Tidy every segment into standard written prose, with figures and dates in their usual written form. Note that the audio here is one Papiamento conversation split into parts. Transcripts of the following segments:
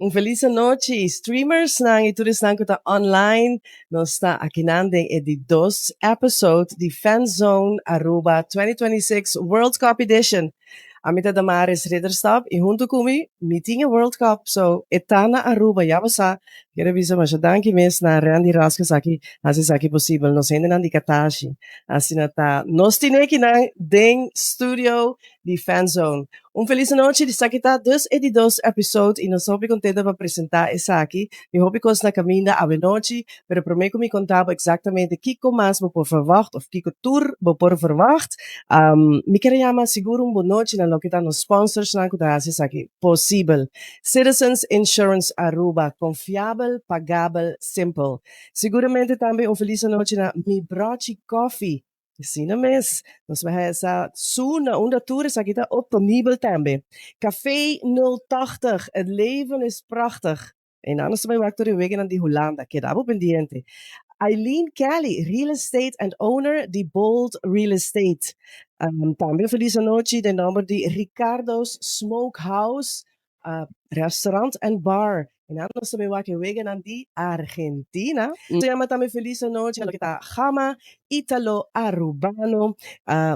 Un felis anochi streamers nan y tur esnan cu ta online. Nos ta akinan den e di dos episode di Fanzone Aruba 2026 World Cup Edition. Ami ta Damaris Ridderstap y hunto cu mi, mi tin e World Cup, so e ta na Aruba, ya bo sa. Kier a bisa masha danki mes na Randy Ras cu esaki haci esaki posibel. Nos hendenan di Katashi. Asina ta. Nos tin ekinan den studio di Fanzone. Un felis anochi, esaki ta dus e di dos episode y nos ta hopi contento pa presenta esaki. Tin hopi cos na caminda awenochi, pero prome cu mi conta bo exactamente kico mas bo por verwacht of kico tur bo por verwacht, mi kier a yama sigur un bonochi na loke ta nos sponsorsnan cu ta haci esaki posibel. Citizens Insurance Aruba, confiabel, pagabel, simpel. Siguramente tambe un felis anochi na Mi Brochi Coffee. Asina mes, nos bai haya sa su na unda tur esaki ta obtenibel tambe. Café nul tachtig, het leven is prachtig. Einan nos ta bai wak tur e weganan di Hulanda, keda bo pendiente. Eileen Kelly, real estate and owner di Bold Real Estate. Tambe un feliz anochi den nomber di Ricardo's Smokehouse, Restaurant and Bar. I nan nos ta bay wak e weganan di Argentina. Nos ta yama tambe Feliz Anochi na loke ta Gama Italo Arubano.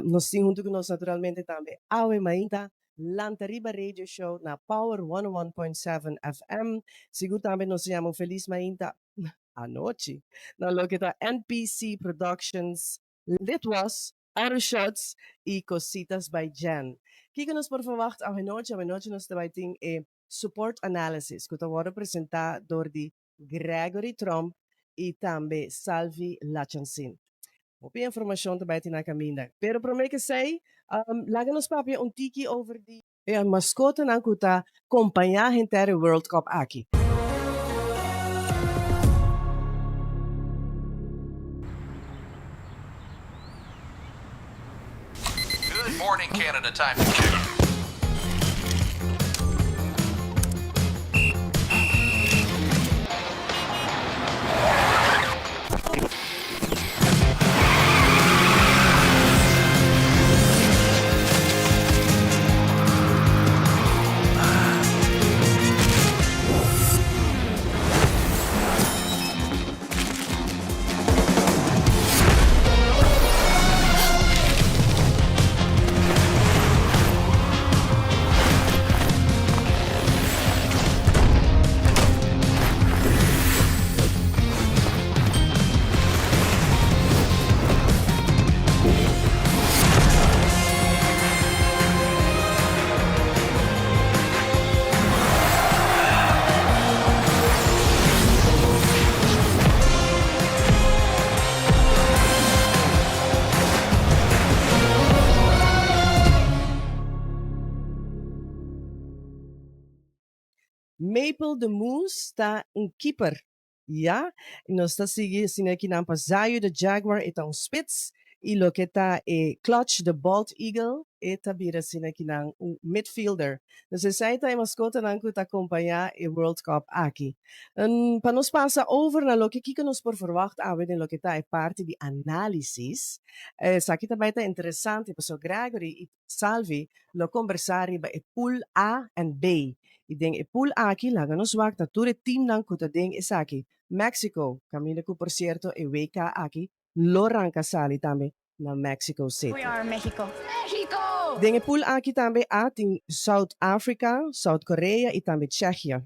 Nos tin hunto cu nos naturalmente tambe Awe Mainta, Lanta Riba Radio Show na Power 101.7 FM. Sigur tambe nos ta yama un Feliz Mainta, Anochi, na loke ta NPC Productions. Litwas, Aeroshots y Cositas by Jen. Kiko nos por verwacht awenochi? Awenochi nos ta bay tin e Support Analysis cu ta wordo presenta door di Gregory Tromp y tambe Salvi Lachansin. Hopi informacion ta bay tin na caminda. Pero prome kesey, laga nos papia un tiki over di. E mascotanan cu ta compaña henter e World Cup aki. Good morning Canada time to kick. Maple the Moose ta un keeper Ya, nos ta sigui asina kinan pa Zayo the Jaguar e ta un spits y loke ta e Clutch the Bald Eagle e ta bira asina kinan un midfielder. Dus esei ta e mascotanan cu ta acompaña e World Cup aki. Pa nos pasa over na loke kico nos por verwacht awe den loke ta e parti di analisis, esaki ta bay ta interesante pasobra Gregory y Salvi lo kombersá riba e pool A en B i den e pool aki laga nos wak ta tur e teamnan ku ta den esaki. Mexico, kaminda ku por sierto e WK aki lo ranka sali tambe na Mexico City. We are Mexico. Mexico! Den e pool aki tambe A tin South Africa, South Korea i tambe Tsjechia.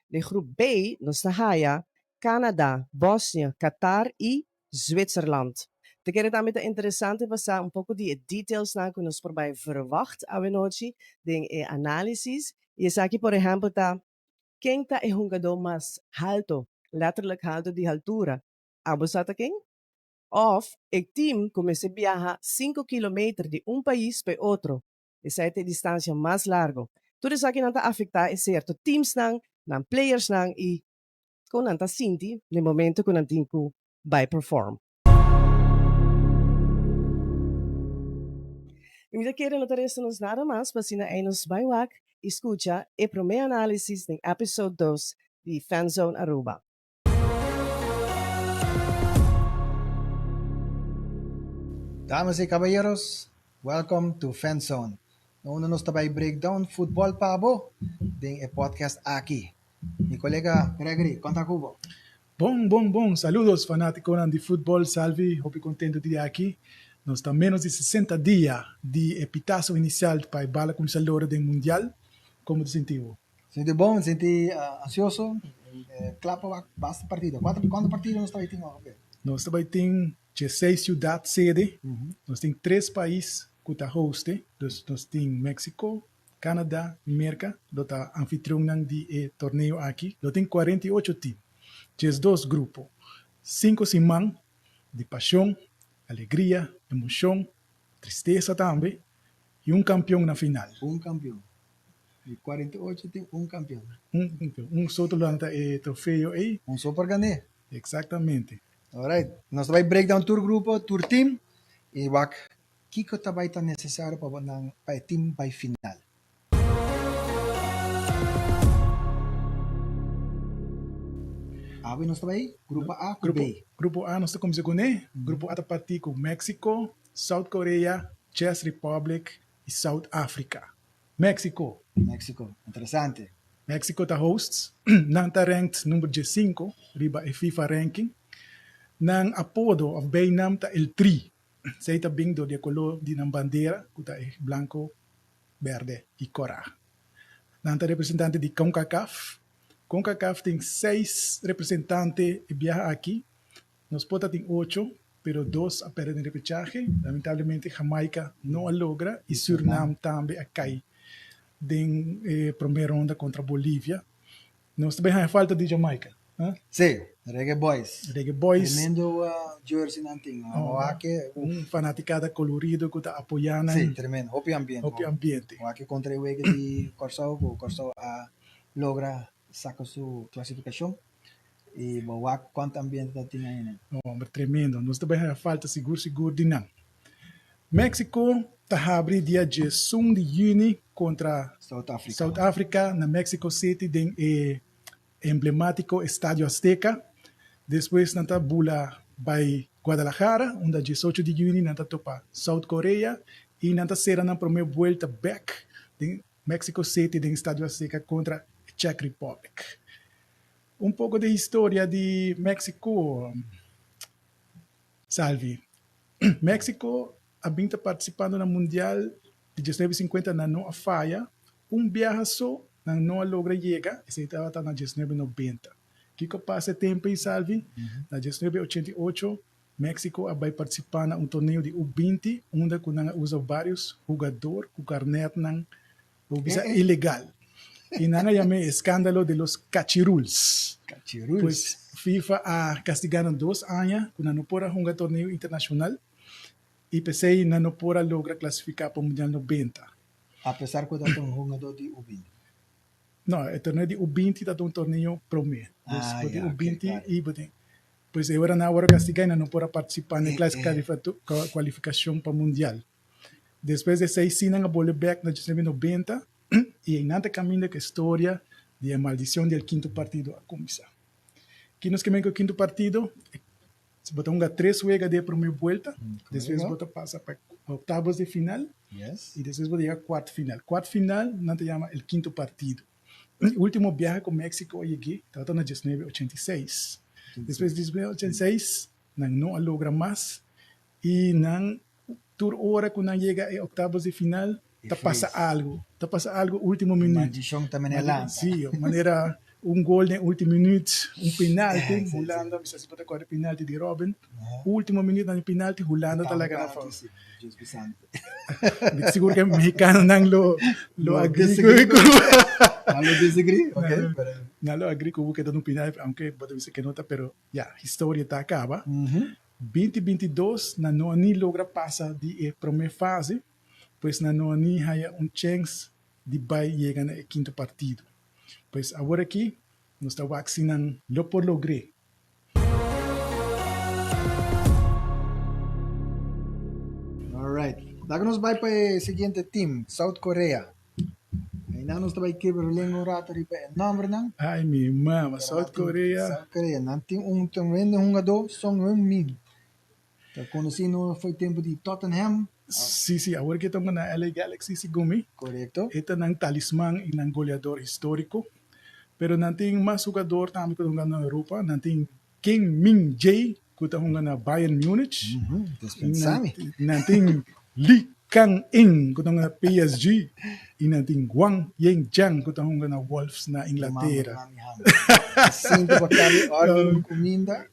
Den groep B nos ta haya Canada, Bosnia, Qatar i Zwitserland. Ta kere tambe ta interesante pa sa un poko di e detailsnan ku nos por bai verwacht awenochi den e análisis i esaki por ehèmpel ta, ken ta e hungadó mas halto, letterlijk halto di haltura? Abo sa ta ken? Òf e tim ku mester biaha sinku kilometer di un pais pa e otro, esei ta e distansia mas largo. Tur esakinan ta afektá e sierto teamsnan, nan playersnan i Kon nan ta sinti na e momento ku nan tin ku bai perform. Mi ta kere no ta resta nos nada mas pa asina ei nos bai wak i skucha e prome analisis den episode dos di Fanzone Aruba. Damas y caballeros, welcome to Fanzone, na unda nos ta bai break down futbol pa bo den e podcast aki. Mi colega Gregory, con ta cu bo? Bon, bon, bon. Saludos fanaticonan di futbol. Salvi, hopi contento di aki. Nos ta menos di 60 dia di e pitazo inicial pa e bala cuminsa lora den Mundial. Como ta sinti bo? Sinti bon, sinti ansioso, cla pa wak basta partido. Cuanto cuanto partido nos ta bay tin ongeveer? Nos ta bay tin dieseis ciudad sede, nos tin tres pais cu ta hoste, dus nos tin Mexico, Canada y Merca lo ta anfitrionnan di e torneo aki. Lo tin 48 team, 12 grupo, cinco siman di pasion, alegria, emocion, tristesa tambe y un campeon na final. Un campeon. Di 48 tin un campeon. Un campeon. Un so ta lanta e trofeo ey. Un so por gané. Exactamente. Alright. Nos ta bay break down tur grupo, tur team y wak kiko ta bay ta necesario pa nan pa e team bay final. Awe nos ta bay grupo A cu B. Grupo A nos ta cuminsa cune. Grupo A ta parti cu Mexico, South Korea, Czech Republic y South Africa. Mexico. Mexico, interesante. Mexico ta hosts. Nan ta ranked number diescinco riba e FIFA ranking. Nan apodo of bijnaam ta El Tri. Esey ta bin door di e color di nan bandera cu ta e blanco, berde y cora. Nan ta representante di Concacaf. Concacaf tin seis representante e biaha aki. Nos por ta tin ocho, pero dos a perde den repechahe. Lamentablemente Jamaica no a logra y Surinam tambe a cay den e prome ronda contra Bolivia. Nos ta bay haña falta di Jamaica, ha? Sí, Reggae Boys. Reggae Boys. Tremendo jersey nan tin. Oh, un fanaticada colorido cu ta apoya nan. Sí, tremendo. Hopi ambiente. Hopi ambiente. Wak contra e wega di Corsou, cu Corsou a logra saca su clasificacion. Y bo wak cuanto ambiente ta tin ahí. Hombre, tremendo. Nos ta bay haña falta sigur sigur di nan. Mexico ta habri dia 11 di juni contra South Africa. South Africa na Mexico City den e emblematico Estadio Azteca. Despues nan ta bula bay Guadalajara, unda 18 di juni nan ta topa South Korea y nan ta cera nan prome buelta bek den Mexico City den Estadio Azteca contra Czech Republic. Un poco di historia di Mexico, Salvi. Mexico a bin ta participando na Mundial di 1950, nan no a faya. Un biaha so nan no a logra yega, esey tabata na 1990. Kico a pasa e tempo ey, Salvi? Na 1988 Mexico a bay participa na un torneo di U20 unda cu nan a usa varios hugador cu carnetnan, bo bisa, ilegal. Y nan a yam'e escandalo de los cachiruls. Cachiruls. Pues FIFA a castiga nan dos aña cu nan no por a hunga torneo internacional y p'esey nan no por a logra clasifica pa Mundial 90. A pesar cu ta un hungador di U20. No, e torneo di U20 ta un torneo prome. Dus bo tin U20 y bo tin. Pues e ora nan a wòrdu kastigá i nan no por a partisipá na e kualifikashon pa mundial. Despues di esei sí nan a bolbe bèk na 1990 i einan ta kaminda ku e storia di e maldishon di el kinto partido a kuminsá. Ki nos ke men ku e kinto partido? Bo ta hunga tres wega di e promé buelta, despues bo ta pasa pa oktavos di final i despues bo ta yega kuart final. Kuart final nan ta yama el kinto partido. E ultimo biaha ku Mexico a yeg'é tabata na 1986. Despues di 1986 nan no a logra mas i nan tur ora ku nan yega e oktavos di final ta pasa algu, ta pasa algu ultimo minüt. Maldishon ta mene lanta. Sí, manera un gol den ultimo minüt, un penalti, Hulanda, mi sa si bo ta kòrda e penalti di Robben, ultimo minüt nan e penalti Hulanda ta laga nan for. Mi ta sigur ku e mexicanonan lo lo agree ku Nan lo disagree, ok. Nan lo agree ku bo ke ta un penalti, aunke bo ta bisa ke no ta, pero ya, historia ta kaba. 2022 nan no a ni logra pasa di e prome fase, pues nan no a ni haya un chèns di bai yega na e kinto partido. Pues awor aki nos ta wak si nan lo por logr'é. Alright. Laga nos bai pa e siguiente team, South Korea. Einan nos ta bai kebra lenga un rato riba e nombernan. Ay mi mama, South Korea. South Korea, nan tin un tremendo hungadó, Son Heung-min. Ta konosí no for tempu di Tottenham. Sí, sí, awor ke ta hunga na LA Galaxy segun mi. Korekto. E ta nan talisman i nan goleador históriko. Pero nan tin mas hugador tambe ku ta hunga na Europa. Nan tin Kim Min Jae ku ta hunga na Bayern Munich. Dispensami. Nan tin Lee Kang In ku ta hunga na PSG i nan tin Hwang Yen Chan ku ta hunga na Wolves na Inglatera. Mami, mami, mami. Sinti pa kabi ordu di kuminda.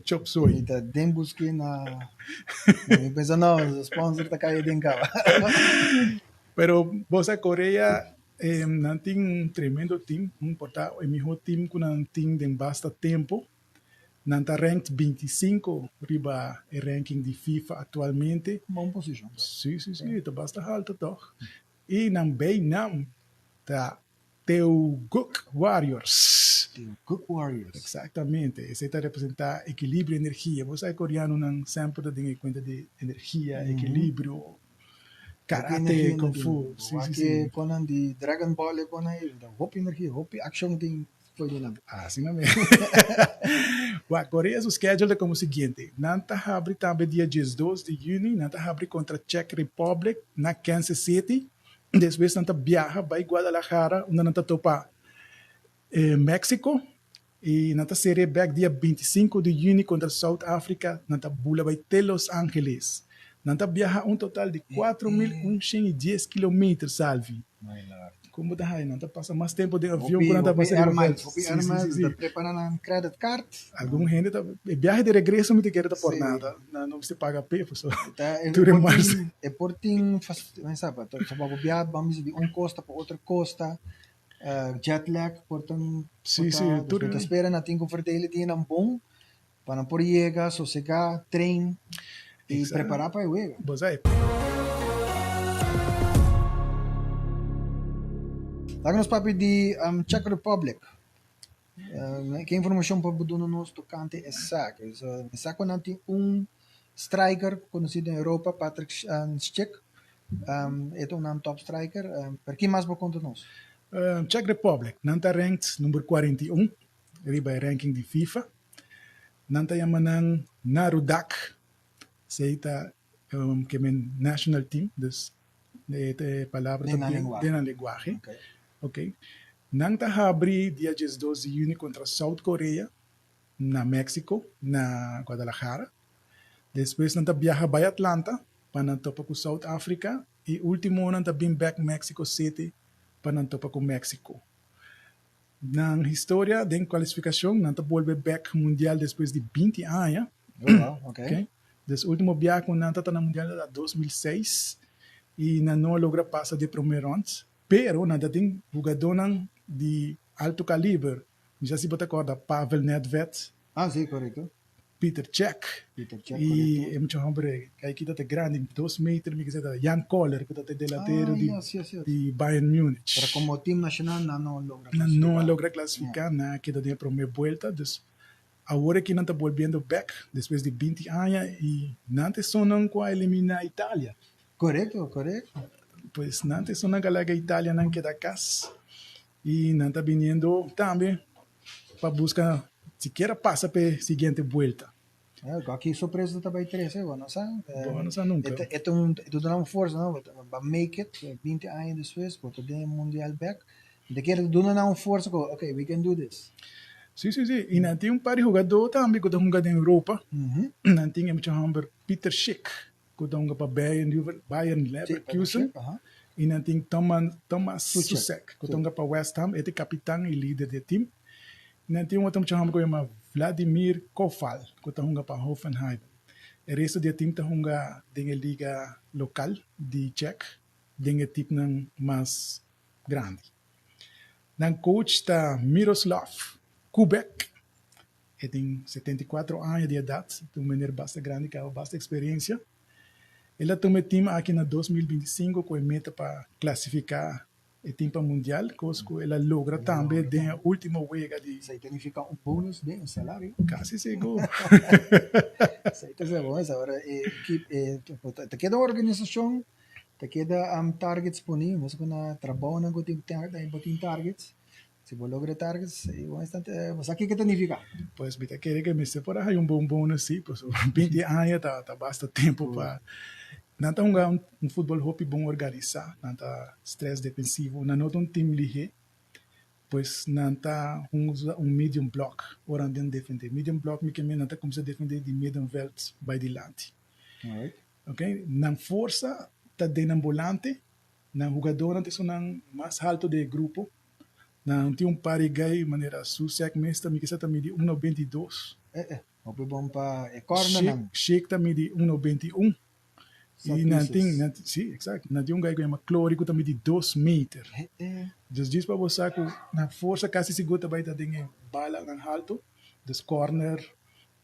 Chop suey. Mi ta den buske na mi pensa no, sponsor ta kai den kaba. Pero bo sa Korea nan tin un tremendo team, un por ta e miho team ku nan tin den basta tempo. Nan ta ranked 25 riba e ranking di FIFA aktualmente. Bon posishon. Si, si, si, ta basta halto tòg. I nan bei nam ta Taeguk Warriors. Taeguk Warriors. Exactamente. Esei ta representa equilibrio energia. Bo sa e koreanonan semper ta den e kuenta di energia, equilibrio, karate, kung fu. Si, si, si. Wak e konan di Dragon Ball e konan ei, ta hopi energia, hopi akshon tin for di nan. Asina mes. Wak, Korea su schedule ta komo siguiente. Nan ta habri tambe dia 12 di juni, nan ta habri kontra Czech Republic na Kansas City. Despues nan ta biaha bai Guadalajara unda nan ta topa Mexico y nan ta sere bek dia 25 di juni contra South Africa, nan ta bula bai te Los Angeles. Nan ta biaha un total di 4110 kilometer, Salvi. Con bo ta haya? Nan ta pasa mas tempo den avion cu nan ta pasa riba veld. Hopi air miles, ta prepara nan credit card. Algun hende ta, e biahe di regreso mi ta kere ta por nada, nan no mester paga p'e pasobra tur e mars. E por tin, men sa, pa bo biaha ban bisa di un costa pa otro costa, jet lag por ta, por ta spera nan tin cu verdele dianan bon pa nan por yega sosega, train y prepara pa e wega. Bo sa e. Laga nos papia di Czech Republic. Ke informashon por bo duna nos tokante esaki? Mi sa ku nan tin un striker konosí den Europa, Patrick Schick. E ta un nan top striker. Pero ki mas bo konta nos? Czech Republic, nan ta ranked number 41 riba e ranking di FIFA. Nan ta yama nan Narudak, esei ta ke men national team, dus e ta e palabra ta den nan lenguahe. Ok. Nan ta habri dia 12 di juni kontra South Korea na Mexico, na Guadalajara. Despues nan ta biaha bai Atlanta pa nan topa ku South Africa i ultimo nan ta bin bek Mexico City pa nan topa ku Mexico. Nan historia den cualificacion, nan ta bolbe bek mundial despues di 20 aña. Oh, wow, okay. Okay. Des ultimo biaha cu nan ta na mundial ta 2006 y nan no a logra pasa di e prome rond. Pero nan ta tin hugadornan di alto caliber. Mi sa si bo ta corda Pavel Nedved. Ah, si, correcto. Peter Cech. Peter Cech, Y correcto. e mucha hombre cu aki ta ta grandi, 2 meter, mi kese ta Jan Koller, cu ta ta delantero Ah, di, yes, yes, yes. di Bayern Munich. Pero como team nacional nan no logra Nan no a clasifica. logra clasifica, nan a keda den e prome buelta. Dus awor aki nan ta bolbiendo bek despues di 20 aña y nan ta esunnan cu a elimina Italia. Correcto, correcto. Pues nan ta esunnan cu a laga Italia nan keda cas y nan ta biniendo tambe pa busca sikiera pasa p'e siguiente buelta. Cualkier sorpresa ta bay trece, bo no sa. Bo no sa nunca. E ta un, e ta duna un forsa, no? Bo make it 20 aña despues, bo ta den e mundial bek. Ta kere duna nan un forsa cu, ok, we can do this. Si, si, si. Y nan tin un par di hugador tambe cu ta hunga den Europa. Nan tin e mucha homber Peter Schick cu ta hunga pa Bayern, Bayern Leverkusen. Y nan tin Thomas, Thomas Soucek cu ta hunga pa West Ham. E ta e capitan y lider di e team. Y nan tin un otro mucha homber cu yama Vladimir Coufal cu ta hunga pa Hoffenheim. E resto di e team ta hunga den e liga local di Czech, den e teamnan mas grandi. Nan coach ta Miroslav Koubek. E tin 74 aña di edat, ta un meneer basta grandi ku a basta eksperensia. El a tuma e tim aki na 2025 ku e meta pa klasifiká e tim pa mundial, kos ku el a logra tambe den e último wega di. Esei ta nifiká un bonus den e salario. Kasi sigur. Esei ta ser bon. Ora e ekip ta keda un organisashon, ta keda targets poni, mester ku na trabounan ku tin bo tin targets. Si bo logra e targets, e un instante, bo sa kiko ta nifiká. Pues mi ta kere ke mester por a haña un bon bonus si, pasobra 20 aña ta ta basta tempu pa nan ta hunga un futbol hopi bon organisá, nan ta stress defensivo, nan no ta un team lihé. Pues nan ta usa un medium block ora nan defende. Medium block mi ke men nan ta kuminsá defende di middenveld bai dilanti. Ok, nan forsa ta den nan bolante, nan hugadornan ta esunnan mas halto den e grupo. Nan tin un par di gai manera Susek mes ta mi kisa ta midi un 92. Eh eh, hopi bon pa e cornernan. Shake ta midi un 91. Y nan tin, nan, sí, exacto. Nan tin un guy ku yama Clory ku ta midi 2 meter. Dus djis pa bo sa ku nan forsa kasi sigur ta bai ta den e balanan halto. Dus corner,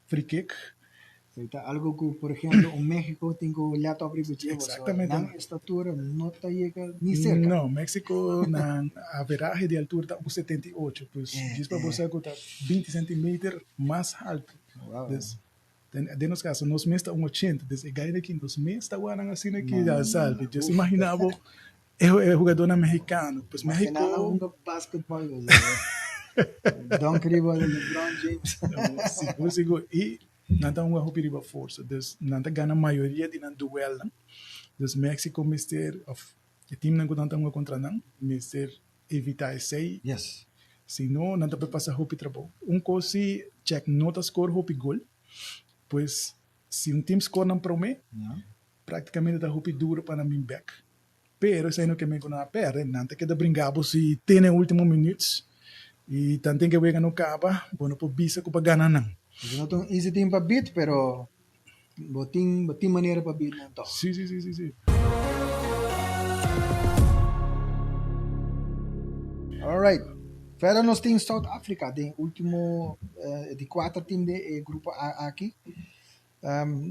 free kick. So ta algo ku, por ejemplo, un Mexico tin ku let op riba dje, Exactamente. Nan estatura no ta yega ni cerca. No, Mexico nan averahe di altura ta 1,78. Pues djis pa bo sa ku ta 20 centimeter mas halto. Wow. Dus Den nos caso nos mes ta un 80, dus e gaina aki nos mes ta wak asina aki ya sabi. Just imagina bo e hugadornan mexicano. Pues Mexico. Mexico. Nan hunga basketball. Dunk riba LeBron James. Sigur sigur y nan ta hunga hopi riba forsa. Dus nan ta gana mayoria di nan duelnan. Dus Mexico mester of e teamnan cu nan ta hunga contra nan mester evita esey. Yes. Si no, nan ta por pasa hopi trabou. Un kos si Czech no ta score hopi gol, pues si un team score nan prome, praktikamente ta hopi duro pa nan bin bek. Pero esei no ke men ku nan a perde, nan ta keda bringa bo si te na e ultimo minuut y tanten ke wega no kaba, bo no por bisa ku pa gana nan. Esei no ta un easy team pa beat, pero bo tin bo tin manera pa beat nan tog. Si, si, si, si, si. Alright. Verder nos tin South Africa den ultimo di cuater team den e grupo A aki.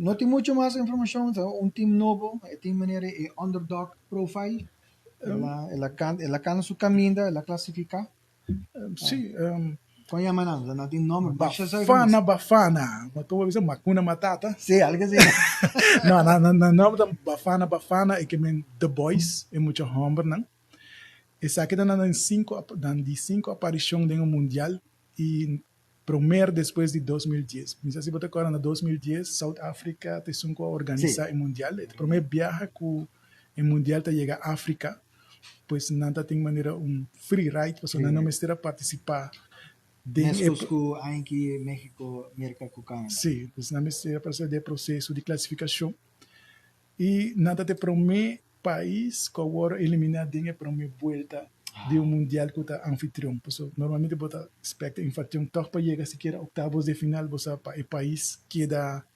No tin mucho mas informacion, ta un team nobo, e tin manera e underdog profile. El a el a can el a cana su caminda, el a clasifica. Si. Kon yama nan? Nan tin nomber. Bafana Bafana. Kon bo bisa? Makuna Matata? Si, algo asina. No, nan nan nomber ta Bafana Bafana e ke men The Boys, e mucha hombernan. Esaki ta nan sinku nan di sinku aparishon den un mundial i promer despues di 2010. Mi sa si bo ta kòrda na 2010 South Africa ta esun ku a organisá e mundial. E ta promé biaha ku e mundial ta yega Afrika. Pues nan ta tin manera un free ride pasobra nan no mester a partisipá den e. Meskos ku aña Mexico, Merka ku Canada. Sí, pues nan mester a pasa den e proseso di klasifikashon i nan ta e promé pais ku a wòrdu eliminá den e promé buelta di un mundial ku ta anfitrion. Pasobra normalmente bo ta spekta infatrion tòg pa yega sikiera oktavos de final bo sa pa e pais keda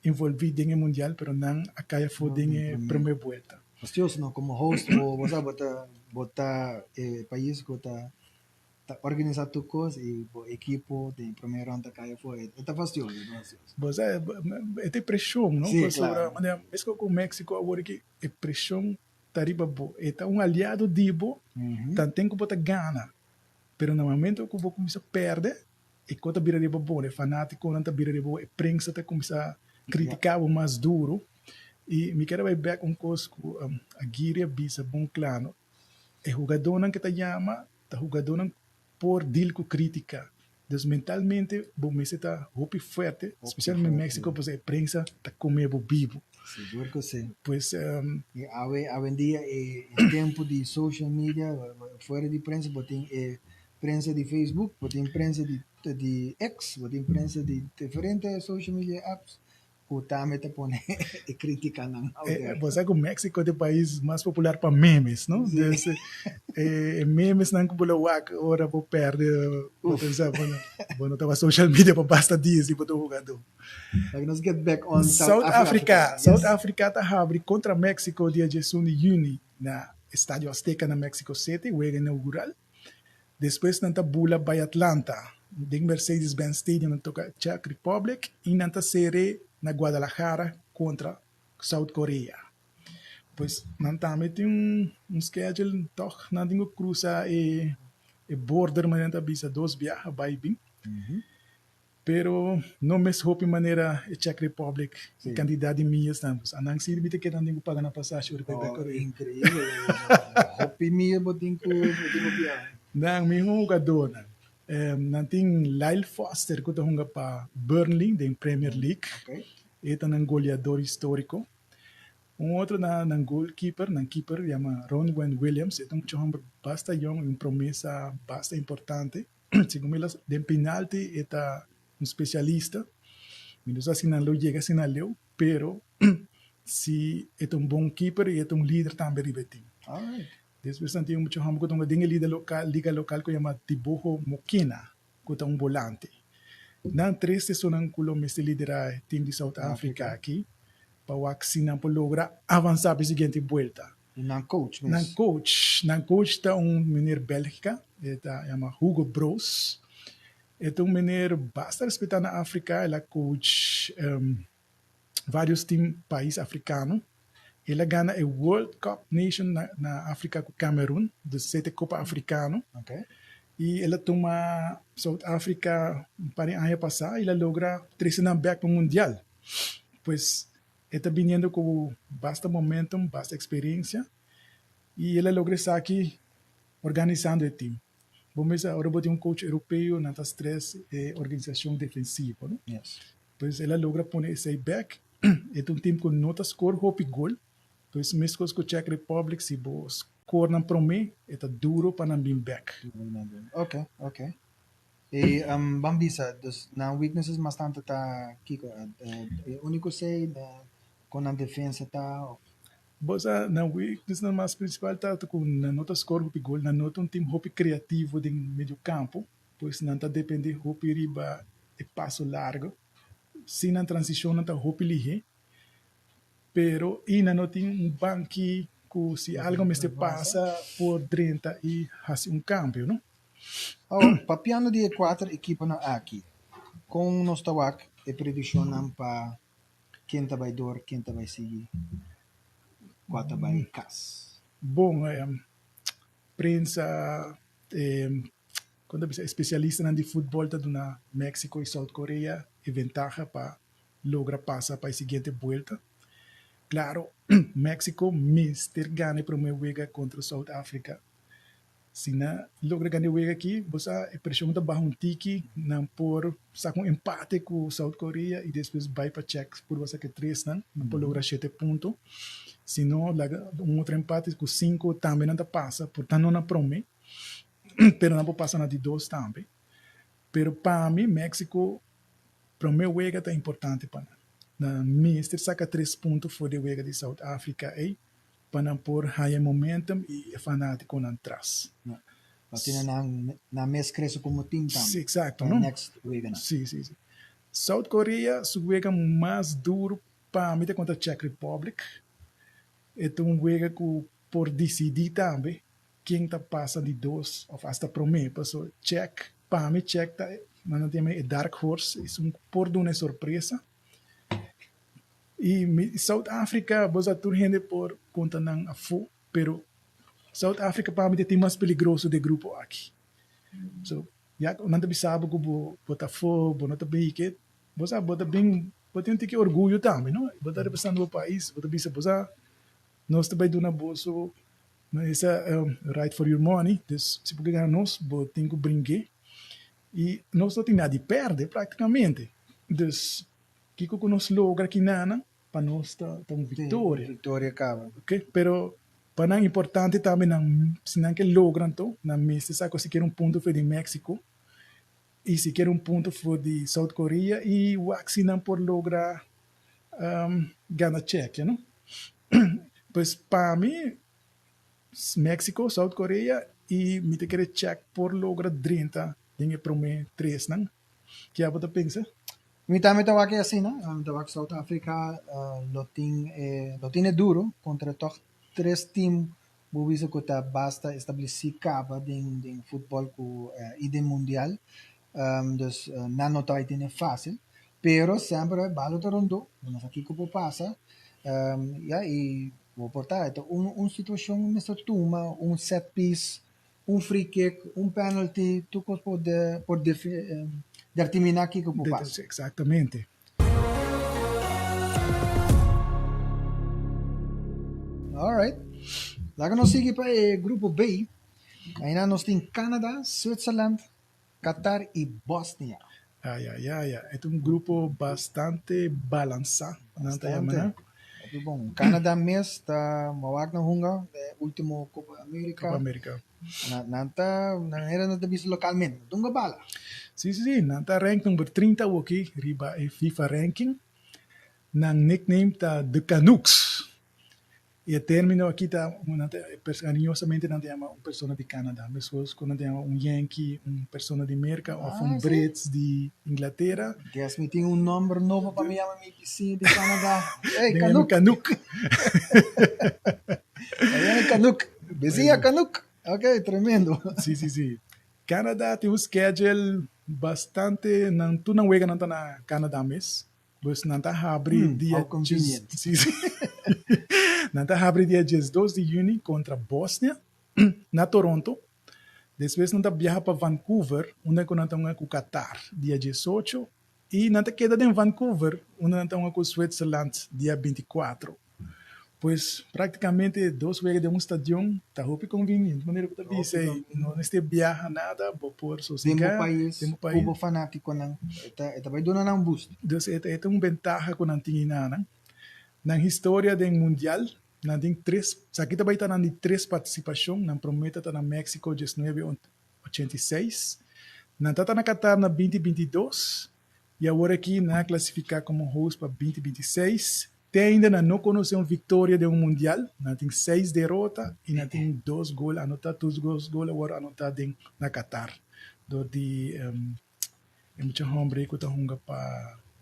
envolví den e mundial pero nan a kai afó den e promé buelta. Fastioso no, como host bo bo sa bo ta bo ta e pais ku ta ta organisa tur kos i bo ekipo den promé rond ta kai afó e ta fastioso e ta fastioso. Bo sa e ta e preshon no Sí, pasobra claro. manera meskos ku Mexico awor aki e preshon ta riba bo e ta un aliado di bo tanten ku bo ta gana pero na momento ku bo kuminsa pèrdè E ko ta bira riba bo, e fanatikonan ta bira riba bo, e prensa ta kuminsá kritiká bo mas duru. I mi kier a bai bèk un kos ku Aguirre a bisa bon kla, no? E hugadónan ke ta yama ta hugadónan por dil ku krítika. Dus mentalmente bo mester ta hopi fuerte, spesialmente Mexico pasobra e prensa ta kome bo bibu. Sigur ku si. Pues. I awe awendia e tempu di social media, fuera di prensa bo tin e Prensa di Facebook, bo tin prensa di di X, bo tin prensa di diferente social media apps ku tambe ta pone e kritikanan out there. Bo sa ku Mexico ta e pais mas popular pa memes, no? Sí. Dus e memesnan ku bo lo wak ora bo pèrdè, bo ta bisa bo no bo no tabata social media pa basta dia si bo ta un hugadó. Laga nos get back on South South Africa. Africa. South Yes. Africa ta habri kontra Mexico dia diesun di yüni na Estadio Azteca na Mexico City, wega inaugural. Despues nan ta bula bai Atlanta, den Mercedes-Benz Stadium nan toka Czech Republic i nan ta sere na Guadalajara kontra South Korea. Pues nan tambe tin un schedule tòg nan tin ku krusa e border manera nan ta bisa dos biaha bai bin. Pero no mes hopi manera e Czech Republic e cantidad di millas nan. Pues anan si mi ta keda nan tin cu paga nan pasashi ora bay Oh, Korea. increíble. Hopi millas bo tin cu bo tin cu biaha. Nan miho hugadornan. Nan tin Lyle Foster cu ta hunga pa Burnley den Premier League. Okay. E ta nan goleador historico. Un otro na nan goalkeeper, nan keeper yama Ronwen Williams, e ta un mucha homber basta yong y un promesa basta importante. Segun mi den penalti e ta un specialista. Mi no sa si nan lo yega asina leu, pero si e ta un bon keeper y e ta un lider tambe riba e team. Despues nan tin un mucha homber cu ta hunga den e liga local, liga local cu yama Teboho Mokena, cu ta un volante. Nan tres esunnan cu lo mester lidera e team di South Africa aki pa wak si nan por logra avansa pa e siguiente buelta. Y nan coach mes? Nan coach, nan coach ta un meneer Belgica, e ta yama Hugo Broos. E ta un meneer basta respeta na Africa, el a coach varios team pais africano. El a gana e World Cup Nation na na Africa cu Cameroon, dus esey ta e Copa Africano. Y el a tuma South Africa un par di aña pasa y el a logra trece nan bek pa Mundial. Pues e ta biniendo cu basta momentum, basta experiencia y el a logra esaki organisando e team. Bo mester ora bo tin un coach europeo nan ta stress e organisacion defensivo, no? Pues el a logra pone esey bek. E ta un team cu no ta score hopi gol. Pues mescos cu Czech Republic si bo score nan prome e ta duro pa nan bin bek. Ok, ok. E ban bisa, dus nan weaknesses mas tanto ta kiko? E unico sey con nan defensa ta of? Bo sa nan weakness nan mas principal ta cu nan no ta score hopi gol, nan no ta un team hopi creativo den medio campo, pues nan ta depende hopi riba e paso largo. Si nan transicion nan ta hopi lihe, pero y nan no tin un banki cu si algo mester pasa por drenta y haci un cambio, no? Awor, papiando di e kuater ekiponan aki, kon nos ta wak e predikshonnan pa ken ta bai dor, ken ta bai sigui, kua ta bai kas? Bon, prensa, kon ta bisa, espesialistanan di futbòl ta duna Mexico i South Korea e ventaha pa logra pasa pa e siguiente buelta. Klaro, Mexico mester gana e promé wega kontra South Africa. Si nan logra gana e wega aki, bo sa e preshon ta baha un tiki, nan por saka un empate ku South Korea i despues bai pa Czech purba saka e tresnan, nan por logra shete punto. Si no laga un otro empate ku sinku tambe nan ta pasa, por ta no na prome, pero nan por pasa na di dos tambe. Pero pa mi Mexico prome wega ta importante pa nan. Nan mester saka tres punto for di e wega di South Africa ei. pa nan por haña e momentum i e fanátikonan tras. Pa asina nan nan mes krese komo tim tambe. Sí, eksakto, Pa no? next weganan. Sí, sí, sí. South Korea su wega mas duru pa mi ta kontra Czech Republic. E ta un wega ku por disidí tambe ken ta pasa di dos òf asta promé. Paso Czech, pa mi Czech ta, nan ta yama e dark horse, esun ku por duna e sorpresa. Y mi South Africa bo sa tur hende por conta nan afo pero South Africa pa mi ta e team mas peligroso di e grupo aki. So ya cu nan ta bisa bo cu bo bo ta afo bo no ta beke bo sa bo ta bin bo tin un tiki orguyo tambe no bo ta representando bo pais bo ta bisa bo sa nos ta bay duna boso esa right for your money dus si bo ke gana nos bo tin cu brinke y nos no tin nada di perde practicamente dus Kiko ku nos logra kinanan pa nos ta ta un viktoria. Viktoria kaba. Ok, pero pa nan importante tambe nan si nan ke logra anto nan mester sa ku sikiera un punto for di Mexico i sikiera un punto for di South Korea i wak si nan por logra gana Chekia no. Pues pa mi Mexico, South Korea i mi ta kere Chek por logra drenta den e prome tresnan. Ke abo ta pensa? Mi tambe ta wak e asina. Mi ta wak South Africa lo tin e lo tin e duro contra toch tres team bo bisa cu ta basta estableci caba den den futbol cu y den mundial. Dus nan no ta bay tene facil pero semper balo ta rondo bo no sa kico por pasa ya y bo por ta e ta un un situacion mester tuma un set piece Un free kick, un penalty, tur cos por por determina kico por pasa. Exactamente. Alright. Laga nos sigui pa e grupo B. Aina nos tin Canada, Switzerland, Qatar y Bosnia. Ay, ay, ay, ay. E ta un grupo bastante balansa, nan ta yama nan. Hopi bon. Canada mes ta m'a wak nan hunga e ultimo Copa America. Copa America. Nan ta nan era nan ta bisa localmente nan ta hunga bala. Si si si nan ta rank number 30 awoki riba e FIFA ranking. Nan nickname ta The Canucks. E termino aki ta nan ta cariñosamente nan ta yama un persona di Canada, mescos cu nan ta yama un Yankee un persona di Merca of un Brits di Inglatera. Guess mi tin un nomber nobo pa mi yama mi bisiña di Canada. Hey, Den yama Canuck! Canuck! Nan yama Canuck. Bisiña Canuck! Ok, tremendo. Si, si, si. Canada tin un schedule bastante, nan tur nan weganan ta na Canada mes. Pues nan ta habri dia How convenient. Sí, sí. Nan ta habri dia 12 di juni kontra Bosnia na Toronto. Despues nan ta biaha pa Vancouver unda ku nan ta hunga ku Qatar dia 18 i nan ta keda den Vancouver unda nan ta hunga ku Switzerland dia 24. Pues práktikamente dos wega den un stadion ta hopi konviniente. Manera ku ta bisa ei no mester biaha nada, bo por Den bo sosegá pais, den bo ku pais. bo fanátikonan, e ta e ta bai duna nan un boost. Dus e ta e ta un bentaha ku nan tin einanan. Nan historia den mundial, nan tin tres, esaki ta bai ta nan di tres partisipashon, nan promé ta ta na Mexico diesnuebe ochenta i seis, nan ta ta na Qatar na binti 22 i awor aki nan a klasifiká komo host pa binti 26. Te ainda nan no konosé un viktoria den un mundial, nan tin seis derota i nan tin dos gol anotá, tur dos gol a wòrdu anotá den na Qatar dor di e mucha hòmber ei ku ta hunga pa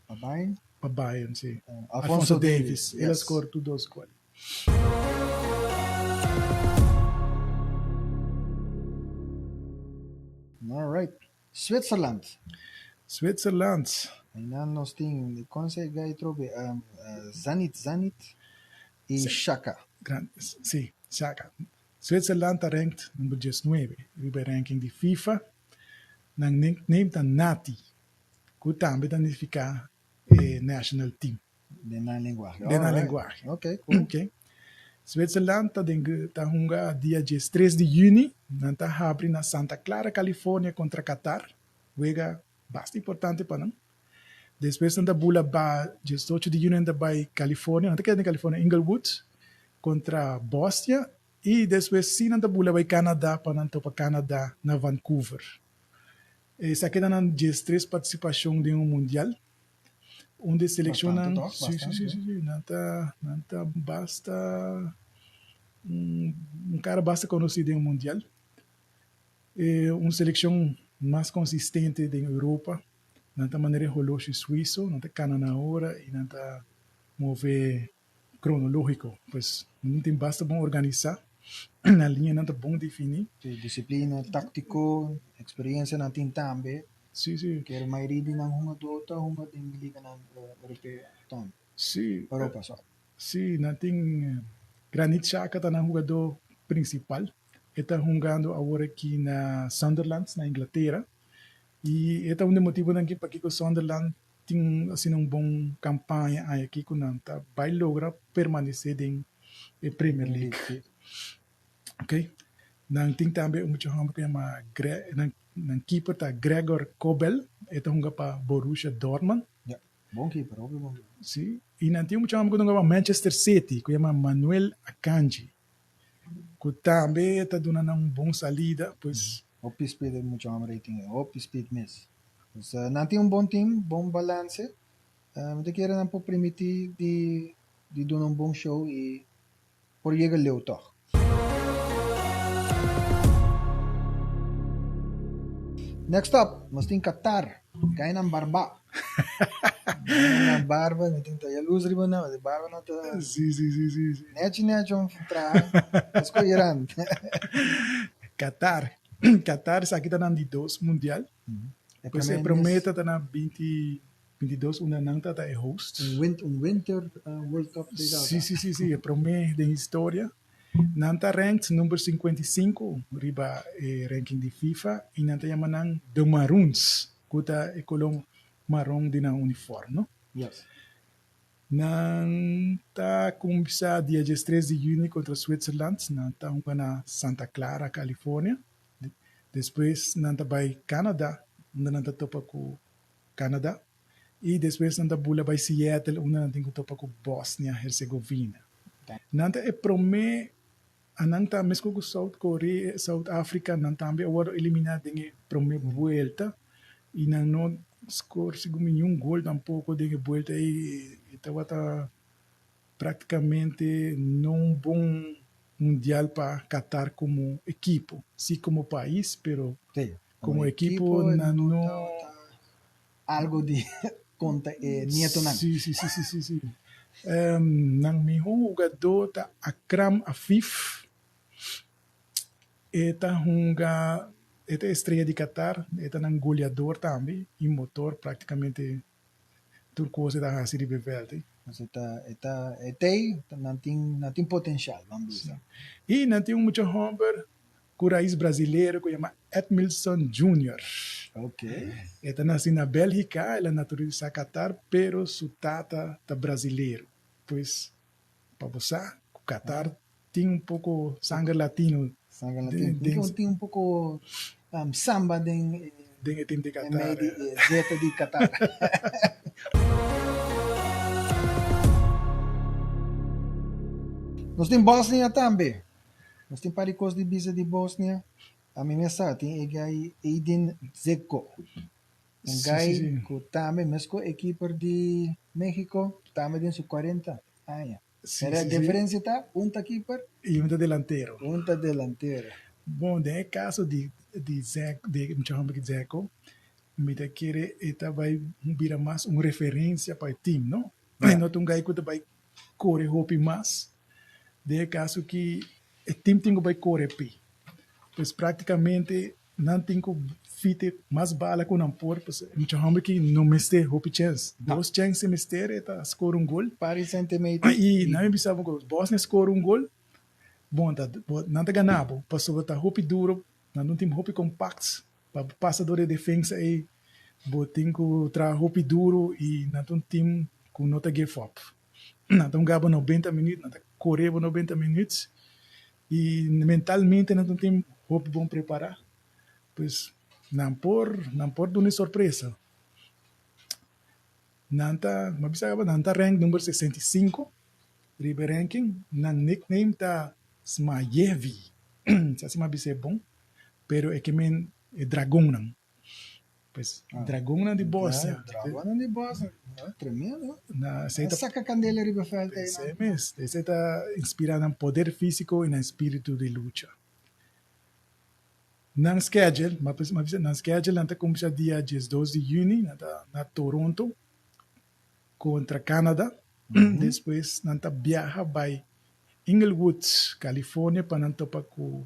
Pa Bayern? Pa Bayern, si. Alphonso Alphonso Davies, Davies, el a yes. skor tur dos gol. Alright. Zwitserland. Zwitserland. Einan nos tin kon se gai trobe Zanit Zanit i Xhaka. Gran, si, Xhaka. Zwitserland ta ranked number 19 riba e ranking di FIFA. Nan nickname ta Nati, ku tambe ta nifiká e national team. Den nan lenguahe. Den nan lenguahe. Ok, cool. Ok. Zwitserland ta den ta hunga dia 13 di juni. Nan ta habri na Santa Clara, California kontra Qatar. Wega basta importante pa nan. Despues nan ta bula ba 18 di juni nan ta bai California. Nan ta keda den California, Inglewood kontra Bosnia. I despues si nan ta bula bai Canada pa nan topa Canada na Vancouver. Esaki ta nan 13 partisipashon den un mundial. Un di e selekshonnan, Bastante toch? sí, sí, sí, Bastante. sí, sí, nan ta, nan ta basta un, un kara basta konosí den mundial. E un selekshon mas konsistente den Europa. Nan ta manera e holoshi suiso, nan ta kana na ora i nan ta move kronologiko. Pues nan tin basta bon organisá, nan liñanan ta bon definí. Sí, disiplina, táktiko, eksperensia nan tin tambe. Sí, sí. Kere mayoria di nan hungadó ta hunga den liganan europeo tambe. Sí. Europa, sorry. Sí, nan tin Granit Xhaka ta nan hugadó prinsipal. E ta hungando awor aki na Sunderland, na Inglatera. I e ta un di e motibunan ki pakiko Sunderland tin asina un bon kampaña aña aki ku nan ta bai logra permanesé den e Premier League. Ok, nan tin tambe un mucha hòmber ku yama Gre nan nan keeper ta Gregor Kobel, e ta hunga pa Borussia Dortmund. Ya, bon keeper, hopi bon keeper. Si, i nan tin un mucha hòmber ku ta hunga pa Manchester City ku yama Manuel Akanji, ku tambe ta duna nan un bon salida, pues. Hopi speed e mucha hòmber ei tin, hopi speed mes. Pues nan tin un bon team, bon balance. Mi ta kere nan por permití di di duna un bon show i por yega leu tòg. Next up, nos tin Qatar, gainan barbá. Gainan barba, mi tin ta yaluz riba nan, e barba nan ta Sí, sí, sí, sí, sí. nechi nechi om traha, nos ko Iran. Qatar, Qatar esaki ta nan di dos mundial. E Pues e promé promé mes ta ta na 20 22 unda nan ta ta e host. Un winter World Cup di Sí, sí, sí, sí, e promé den historia. Nan ta ranked number 55 riba e ranking di FIFA i nan ta yama nan The Maroons, ku ta e koló maron di nan uniform, no? Yes. Nan ta kuminsá dia 13 di yüni kontra Switzerland, nan ta hunga na Santa Clara, California. Despues nan ta bai Canada, unda nan ta topa ku Canada. I despues nan ta bula bai Seattle unda nan tin ku topa ku Bosnia Herzegovina. Nan ta e promé a nan ta meskos ku South Korea, South Africa nan tambe a wòrdu eliminá den e promé buelta i nan no skor segun mi niun gol tampoko den e buelta ei. E tabata práktikamente no un bon mundial pa Qatar komo ekipo, si komo pais pero komo ekipo nan no. Algo di konta e nietonan. Si, si, si, si, si, si. Nan mihó hugadó ta Akram Afif. E ta hunga, e ta estrella di Qatar, e ta nan goleador tambe i motor práktikamente tur kos e ta hasi riba e vèlt. E ta, e ta, e t'ei, nan tin, nan tin potenshal, ban bisa. I nan tin un mucha hòmber Ku rais brazilero ku yama Edmilson Junior. E ta nasi na Bélgika, el a naturalisá Qatar, pero su tata ta brazilero. Pues, pa bo sa ku Qatar tin un poko sanger latino. Sanger latino. Den tin un poko samba den den e team di Qatar. Mei di e zeta di Qatar. Nos tin Bosnia tambe. Nos tin par di kos di bisa di Bosnia. Ami mes sa tin e gai Edin Dzeko. Un gai ku tambe mes ku e keeper di Mexico tambe den su 40 aña. Pero e diferencia ta un ta keeper y un ta delantero. Un ta delantero. Bon, den e caso di di Dzeko, di e mucha homber ki Dzeko, mi ta kere e ta bai bira mas un referencia pa e team, no? E no ta un gai ku ta bai kore hopi mas. Den e kaso ki e tim tin ku bai kore p'e. Pues praktikamente nan tin ku fite mas bala ku nan por, pasobra e mucha hòmber ki no mester hopi chèns. Dos chèns e mester e ta skor un gol. Paris Saint-Germain. I nan a bisa bo ku Bosnia skor un gol, bon ta nan ta gana bo pasobra ta hopi duro, nan ta un tim hopi kompakt pa pasa dor e defensa ei bo tin ku traha hopi duro i nan ta un tim ku no ta give up. Nan ta hunga bo nobenta minuut, nan ta kore bo nobenta minuut i mentalmente nan ta un tim hopi bon prepará. Pues nan por nan por duna e sorpresa. Nan ta, mi a bisa kaba, nan ta rank number 65 riba e ranking. Nan nickname ta Smajevi. Sa si mi a bisa e bon, pero e ke men e dragonnan. Pues dragonnan di Bosnia. Dragonnan di Bosnia, tremendo. Na esei ta saka kandela riba veld ei. Esei mes, esei ta inspira nan poder fisico y nan spiritu di lucha. Nan schedule, mi a bisa nan schedule nan ta cuminsa dia 12 di juni, nan ta na Toronto contra Canada. Despues nan ta biaha bay Inglewood, California pa nan topa cu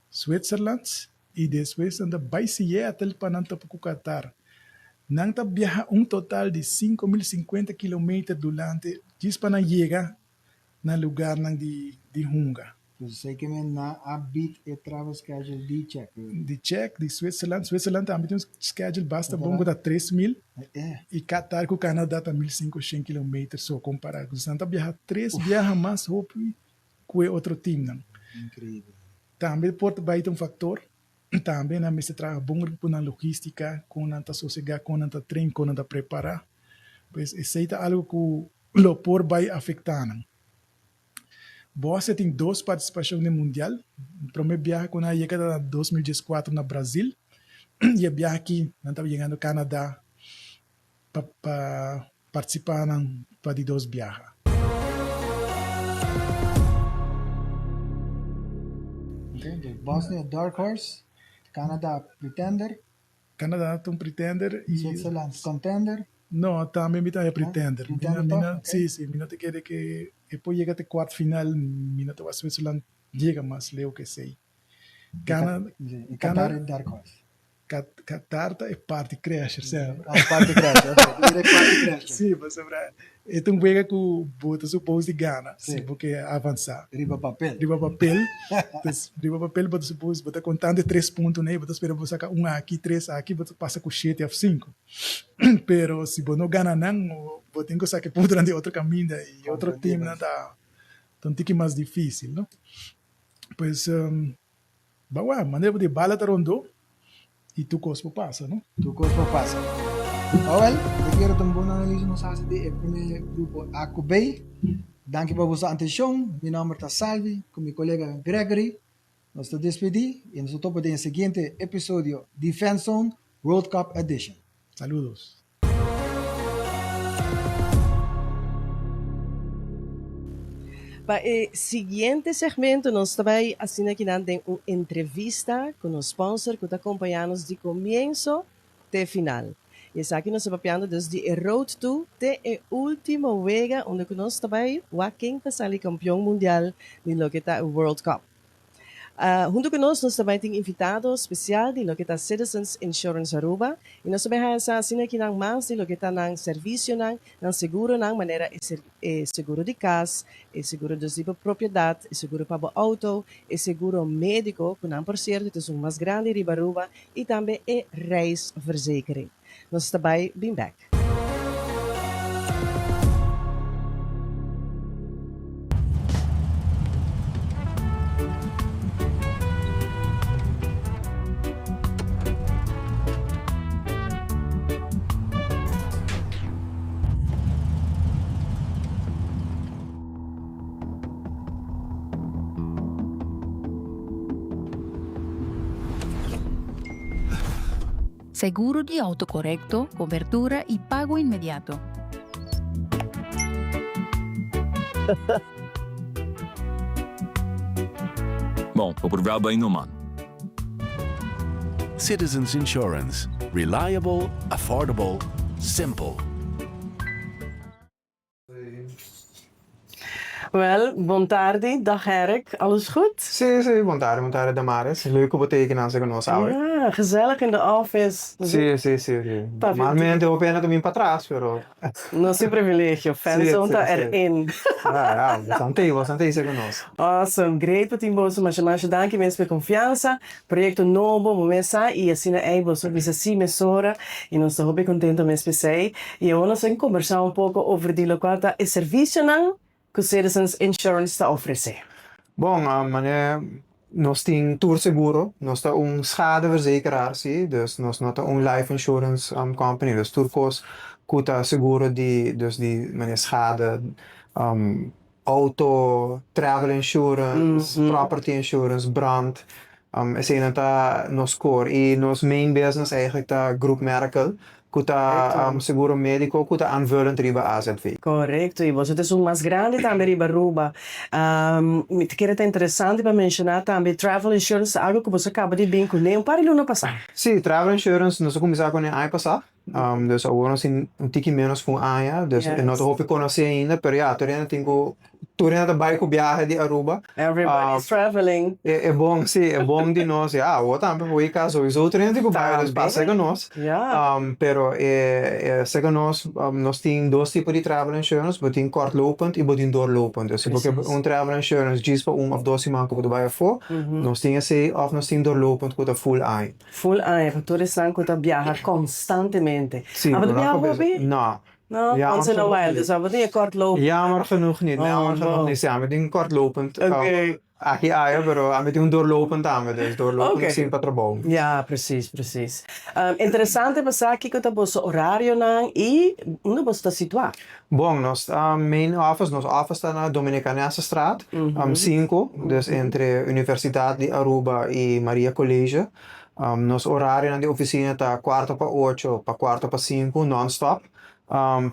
Switzerland y despues nan ta bay Seattle pa nan topa cu Qatar. Nan ta biaha un total di 5050 kilometer durante djis pa nan yega na lugarnan di di hunga. Dus esey ke men nan a beat e travel schedule di Czech. Di Czech, di Switzerland. Switzerland tambe tin un schedule basta bon cu ta 3000 y Qatar cu Canada ta 1500 kilometer so compara. Dus nan ta biaha tres biaha mas hopi ku e otro teamnan. Increíble. Tambe por ta bai ta un factor. Tambe nan mester traha bon riba nan logistica, con nan ta sosega, con nan ta train, con nan ta prepara. Pues esey ta algo cu lo por bai afecta nan. Bosnia tin dos participacion den mundial. Prome biaha cu nan a yega ta na 2014 na Brazil y e biaha aki nan ta yegando Canada pa pa participa nan pa di dos biaha. Okay, Bosnia dark horse, Canada pretender. Canada ta un pretender y Switzerland contender. No, tambe mi ta e pretender. Pretender Mi toch? Si, si, mi no ta kere ke e por yega te kwart final, mi no ta wak Switzerland yega mas leu ke esey. Cana, Y Qatar e dark horse. Qatar ta e party crasher semper. Ah, party crasher, ok. Direct party crasher. Sí, pasobra e ta un wega ku bo ta supos di gana Sí. si bo ke avansá. Riba papel. Riba papel. Pues riba papel bo ta supos, bo ta kontando e tres puntonan ei, bo ta spera bo saka un aki, tres aki, bo ta pasa ku shete òf sinku. Pero si bo no gana nan, bo tin ku saka e puntonan di otro kaminda i otro teamnan ta un tiki mas difísil, no? Pues Ba wak, manera bo di bala ta rondó i tur kos por pasa, no? Tur kos por pasa. Awel, mi kere ta un bon analise nos hasi di e prome grupo A ku B. Danki pa boso atenshon. Mi nomber ta Salvi ku mi kolega Gregory. Nos ta despedí i nos ta topa den e siguiente episodio di Fanzone World Cup Edition. Saludos. Pa e siguiente segmento nos ta bai asina kinan den un entrevista ku nos sponsor ku ta kompañá nos di komienso te final. I esaki nos ta papiando dus di e road to te e ultimo wega unda ku nos ta bai wak ken ta sali kampion mundial di loke ta e World Cup. Hunto ku nos nos ta bai tin invitado spesial di loke ta Citizens Insurance Aruba i nos ta bai haña sa asina kinan mas di loke ta nan servisionan, nan seguronan manera e e seguro di kas, e seguro dus di bo propiedat, e seguro pa bo outo, e seguro médiko ku nan por sierto ta esun mas grandi riba Aruba i tambe e reisverzekering. Nos ta bai bin bèk. Seguro di auto corecto, cobertura y pago inmediato. Bon, bo por wel bay no man. Citizens Insurance, reliable, affordable, simple. Wel, bon tardi, dag Eric, alles goed? Sí, sí, bon tardi, bon tardi Damaris. Leuk ku bo ta aki nan ku nos awe. Ja, gezellig in de office. Sí, sí, sí, sí. Normalmente hopi hende ta bin patras, pero. Nos tin privilegio, Fanzone ta erin. Ja, ja, bastante, bastante esei ku nos. Awesome, great pa tin boso, masha masha danki mes pa e konfiansa. Proyecto nobo, bo mes sa, y asina ey boso bisa si mesora y nos ta hopi contento mes p'esey. Y awor nos ta conversa un poco over di locual ta e servicionan cu Citizens Insurance ta ofrece. Bon, manera nos tin tur seguro, nos ta un schadeverzekeraar si, dus nos no ta un life insurance company, dus tur cos cu ta seguro di, dus di manera schade, Auto, travel insurance, property insurance, brand, eseinan ta nos core. Y nos main business eigenlijk ta group medical, cu ta seguro medico cu ta aanvullend riba AZV. Correcto, y boso ta esun mas grandi tambe riba Aruba. Mi ta kere ta interesante pa menciona tambe travel insurance ta algo cu boso a caba di bin cune un par di luna pasa. Si, travel insurance nos a cuminsa cune aña pasa. Dus awor nos tin un tiki menos ku un aña, dus e no ta hopi konosí ainda, pero ya, tur hende tin ku, tur hende ta bai ku biahe di Aruba. Everybody is traveling. E bon, si, e bon di nos, ya, awor tambe por wika souiso tur hende tin ku bai, dus pasa ku nos. Pero e seka nos, nos tin dos tipo di travel insurance, bo tin kortlopend i bo tin doorlopend. Dus si bo ke un travel insurance djis pa un òf dos siman ku bo ta bai afó, nos tin esei òf nos tin doorlopend ku ta full aña. Full aña pa tur esnan ku ta biaha konstantemente. Sí, Abo ta no biaha hopi. hopi? No. No, once in a while, dus abo tin e kortlopend. Jammer genoeg niet, jammer genoeg niet. Sí, ami tin kortlopend. Oké. Aki aya, pero ami tin un doorlopend tambe, dus doorlopend Oké. sin pa trabou. Ja, precies, precies. Interesante pa sa kiko ta boso orarionan i unda boso ta situá. Bon, nos main office, nos office ta na Dominicanessestraat sinku, dus entre Universidad di Aruba i Maria College. Nos orarionan di oficina ta kuarto pa ocho pa kuarto pa sinku non-stop,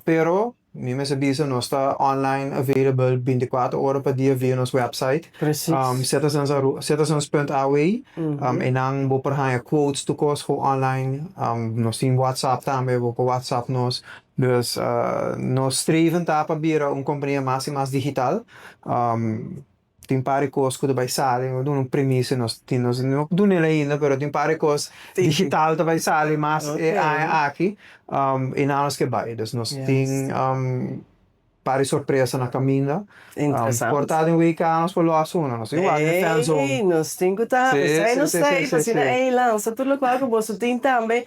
pero mi mester bisa nos ta online available bintikuater ora pa dia via nos website citizens citizens punt aw. Einan bo por haña quotes tur kos ku online, nos tin WhatsApp tambe, bo por WhatsApp nos. Dus nos streven ta pa bira un kompania mas i mas digital. Tin par di kos ku ta bai sali, mi duna un premisa, nos tin nos no dun'el ainda, pero tin par di kos digital ta bai sali mas e aña aki i nan nos ke bai. Dus nos tin par di sorpresa na kaminda. Interesante. Por ta den WK nos por los una, nos tin wak den fanzone. Ey, nos tin cu ta, esey nos ta ey, p'asina ey lansa tur locual cu boso tin tambe.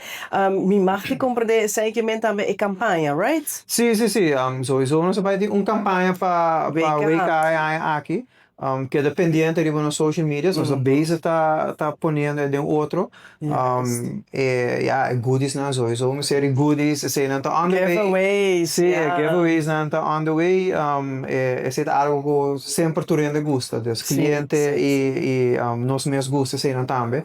Mi mag di comprende esey ke men tambe e campaña, right? Si, si, si. Souiso nos a bay tin un campaña pa WK e aña aki. Keda pendiente riba nos social medias, nos ta bezig ta ta poniendo e den otro. E ya e goodiesnan sowieso mester di goodies, eseinan ta on the way. Giveaways, Sí, e giveawaysnan ta on the way. Esei ta algo ku semper tur hende gusta, dus kliente i i nos mes gusta eseinan tambe.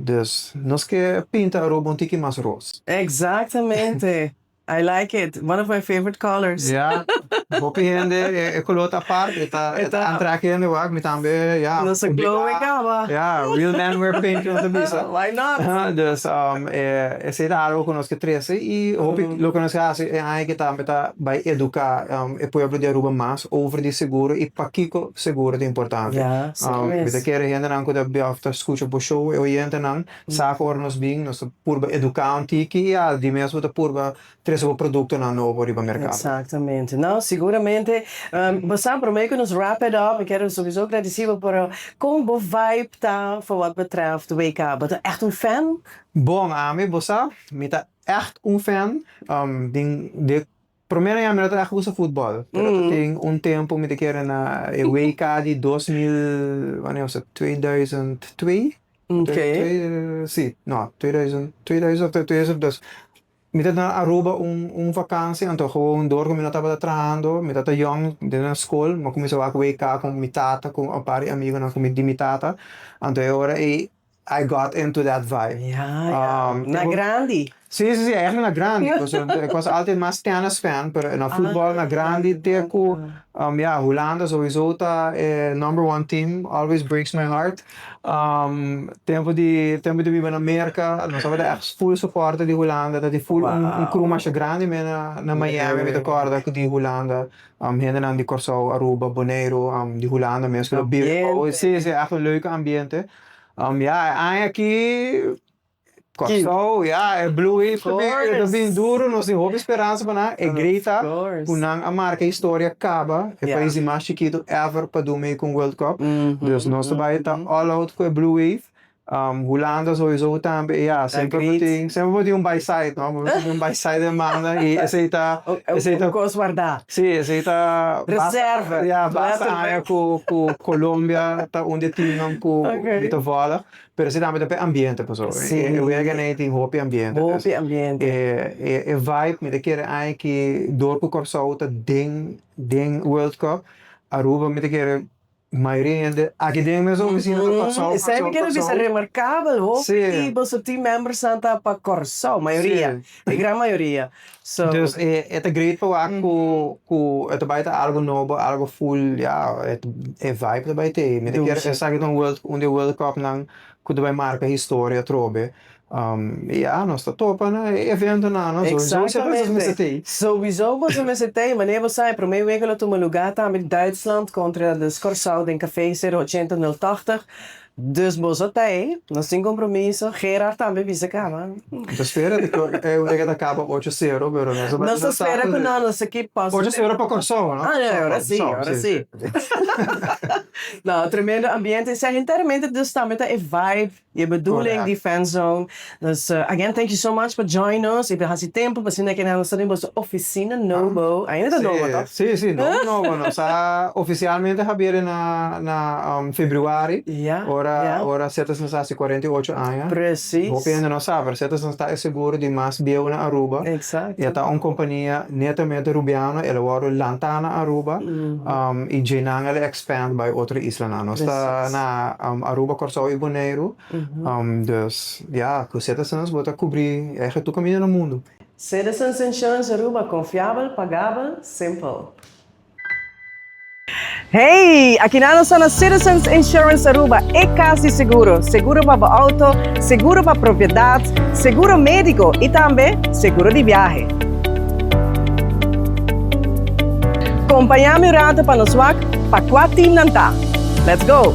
Dus nos ke pinta Aruba un tiki mas ros. Exactamente. I like it, one of my favorite colors. Ya, hopi hende e color ta apart, e ta e ta antrek hende wak, mi tambe ya. Nos a glow e caba. Ya, real men wear pink nos ta bisa. Why not? Dus esei ta algo ku nos ke trese i hopi loke nos ke hasi e aña aki tambe ta bai eduká e pueblo di Aruba mas over di seguro i pakiko seguro ta importante. Ya, así Mi ta kere hendenan ku ta of ta skucha bo show, e oyentenan, Sa ku ora nos bin, nos ta purba eduká un tiki i al di mes bo ta purba trese bo produktonan nobo riba merkado. Exactamente. No, siguramente. Bo sa, promé ku nos wrap it up, mi kier sowieso gradisí bo, pero kon bo vibe ta for wat betreft WK? Bo ta ègt un fan? Bon, ami, bo sa, mi ta ègt un fan. Den de Promé aña mi no ta ègt gusta futbòl, pero ta tin un tempu mi ta kere na e WK di 2000, wanneer was het, 2002? Si, no, 2000, 2000 of 2002. Mi ta na Aruba un un vakansi, anto gewoon dor ku mi no tabata trahando, mi tabata yòn den na skol, mi a kuminsá wak WK ku mi tata, ku un par di amigunan ku mi di mi tata, anto e ora ei I got into that vibe. Ja, ja. Na grandi. Sí, sí, sí, eigenlijk na grandi. Ik was altijd mas tennis fan, pero na futbol na grandi te ku, ja, Hulanda sowieso ta e number one team, always breaks my heart. Tempo di, tempo di biba na Merka, nos tabata echt full supporter di Hulanda, ta tin full un crew masha grandi men na Miami, mi ta kòrda di Hulanda. Hendenan di Kòrsou, Aruba, Boneiru, di Hulanda mes ku ta biba. Sí, sí, echt un leuke ambiente. Ya, e aña aki Kòrsou, ya, e Blue Wave ta bin, ta bin duru, nos tin hopi speransa pa nan. E great ta ku nan a marka historia kaba, e pais di mas chikitu ever pa dun mei ku un World Cup. Dus nos ta bai ta all out ku e Blue Wave. Hulanda sowieso tambe, ya, semper bo tin, semper bo tin un by side, no? Bo tin un by side den banda y esey ta, esey ta. Un cos wardá. Sí, esey ta. Reserve. Ya, basta aña cu, cu Colombia ta un di e teamnan cu mi ta volg, pero esey tambe ta p'e ambiente pasobra. Sí. E weganan ey tin hopi ambiente. Hopi ambiente. E, e vibe, mi ta kere aña ki dor cu Kòrsou ta den, den World Cup, Aruba mi ta kere Mayoria hende aki den mes oficina ta Kòrsou, Esei mi Kòrsou, kere bisa Kòrsou. remarkabel, hopi Sí. di boso team membersnan ta pa Kòrsou, mayoria, Sí. e gran mayoria. So. Dus e e ta great pa wak ku ku e ta bai ta algu nobo, algu full, ya, e e vibe ta bai t'ei. Mi ta kere Dushi. esaki ta un world un di e world cupnan ku ta bai marka historia atrobe. Ya, nos ta topa na e eventonan, no? Sowieso boso mester Exactamente. t'ei. Sowieso boso mester t'ei. Manera bo sa, e promé wega lo tuma lugá tambe di Duitsland kontra dus Kòrsou den Café Cero Ochenta Nul Tachtig. Dus boso t'ei, nos tin kompromiso. Gerard tambe bisa kaba. Mi ta spera di ku e wega ta kaba ocho sero, pero nos ta Nos ta spera ku no, nos ekip pasa. Ocho sero pa Kòrsou, no? Ah, no, ora si, ora si. No, tremendo ambiente. Esei henteramente dus tambe ta e vibe. E bedoeling di Fanzone. Dus again thank you so much pa join nos y pa haci tempo pa asina kende nos ta den boso oficina nobo. Ainda ta nobo toch? Si, si, nobo nobo. Nos a oficialmente haberi na na februari. Ora ora Citizens a haci 48 aña. Precies. Hopi hende no sa pero Citizens ta e seguro di mas bieu na Aruba. Exacto. Y e ta un compania netamente Rubiano. El a wordo lanta na Aruba y djenan el a expand bay otro islanan. Nos ta na Aruba, Kòrsou i Boneiru. Dus ya, ku Citizens bo ta kubrí eigen tur kaminda na mundu. Citizens Insurance Aruba, konfiabel, pagabel, simpel. Hey! Akinan nos ta na Citizens Insurance Aruba, e kas di seguro. Seguro pa bo outo, seguro pa propiedat, seguro médiko i tambe seguro di biahe. Kompañá mi un rato pa nos wak pa kua team nan ta. Let's go!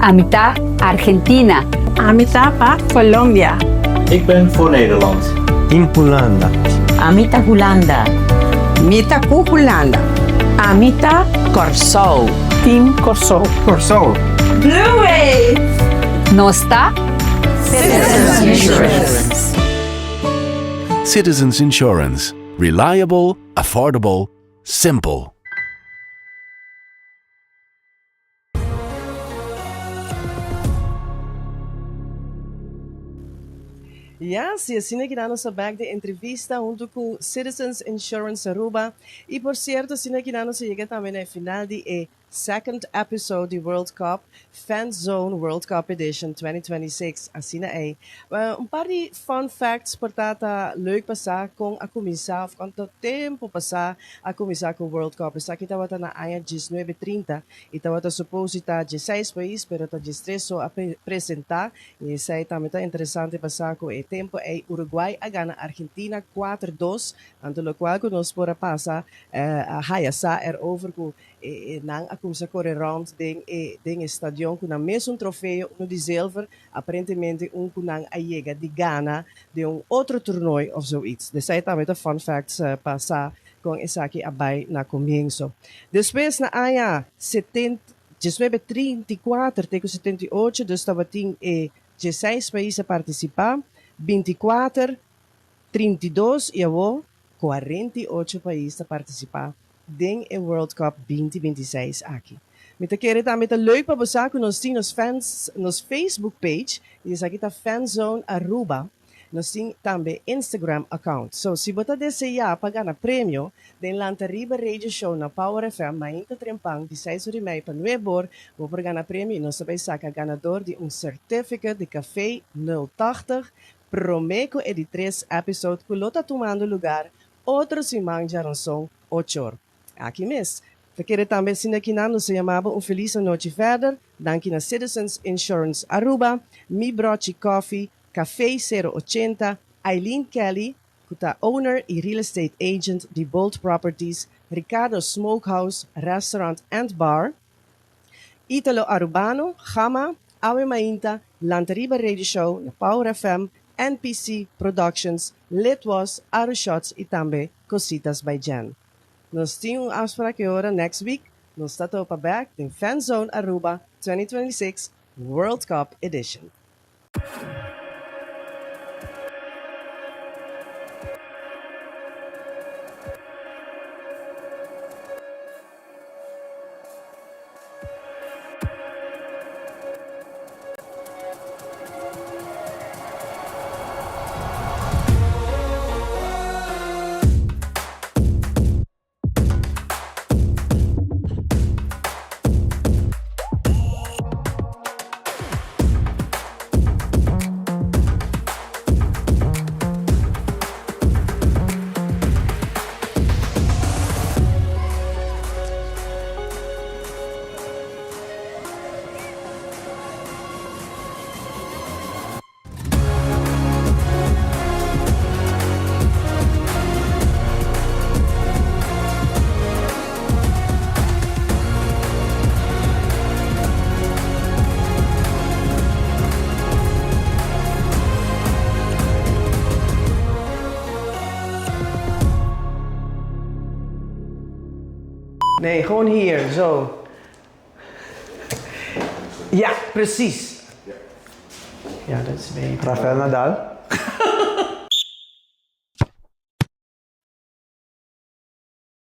Ami ta Argentina. Ami ta pa Colombia. Ik ben voor Nederland. Team Hulanda. Ami ta Hulanda. Mi ta ku Hulanda. Ami ta Kòrsou. Team Kòrsou. Kòrsou. Blue Wave! Nos ta Citizens Insurance. Citizens Insurance. Reliable, affordable, simple. Ya, si asina ki nos ta back den entrevista hunto cu Citizens Insurance Aruba. Y por cierto, asina ki nos a yega tambe na final di e second episode di World Cup, Fan Zone World Cup Edition 2026, asina ey. Un par di fun facts por ta ta leuk pa sa con a cuminsa of cuanto tempo pasa a cuminsa cu World Cup. Esaki tabata na aña 1930 y tabata supose ta 16 pais, pero ta 13 so a presenta. Y esey tambe ta interesante pa sa cu e tempo ey Uruguay a gana Argentina 4-2, anto locual cu nos por a pasa a haya sa erover cu nan a cuminsa core rond den e stadion cu nan mesun trofeo, uno di zilver, aparentemente un cu nan a yega di gana den un otro toernooi of zoiets. Esey tambe ta fun facts pa sa con esaki a bay na comienso. Despues na aña 70, 1934 te cu 78, dus tabatin e 16 pais a participa, 24, 32 y awo 48 pais a participa den e World Cup 2026 aki. Mi ta kere tambe ta leuk pa bo sa cu nos tin nos fans, nos Facebook page, y esaki ta Fanzone Aruba. Nos tin tambe Instagram account. So, si bo ta desea pa gana premio, den Lanta Riba Radio Show na Power FM, mainta trempan, di 6 or y mei pa 9 or, bo por gana premio y nos ta bay saca ganador di un certificate di Café 080, prome cu e di 3 episode cu lo ta tumando lugar otro siman diaranson 8 or. Aki mes. Ta kere tambe asina aki nan nos ta yama bo un feliz anochi verder. Danki na Citizens Insurance Aruba, Mi Brochi Coffee, Café 080, Eileen Kelly, cu ta owner y real estate agent di Bold Properties, Ricardo Smokehouse Restaurant and Bar, Italo Arubano, Gamma, Awe Mainta, Lanta Riba Radio Show na Power FM, NPC Productions, Litwas, Arushots y tambe Cositas by Jen. Nos tin un afspraak ora next week. Nos ta topa back den Fan Zone Aruba 2026 World Cup Edition. Nee, gewoon hier, zo. Ja, precies. Ja, dat is beter. Rafael Nadal.